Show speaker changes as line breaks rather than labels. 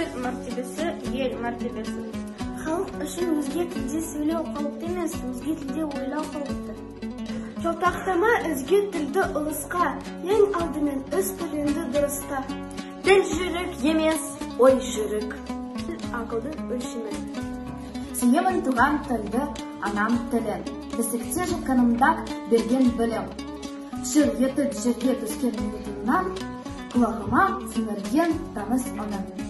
Тіл мәртебесі – ел мәртебесі.
Халық үшін өзге тілде сөйлеу қауіпті емес, өзге тілде ойлау қауіпті. Жалтақтама өзге тілді ұлысқа, ең алдымен өз тіліңді дұрыста.
Тіл жүйрік емес, ой жүйрік.
Тіл – ақылдың өлшемі.
Сүйемін туған тілді, анам тілін. Бесікте жатқанымда берген білім. Шыр етіп жерге түскен минутымнан, құлағыма сіңірген таныс үнін.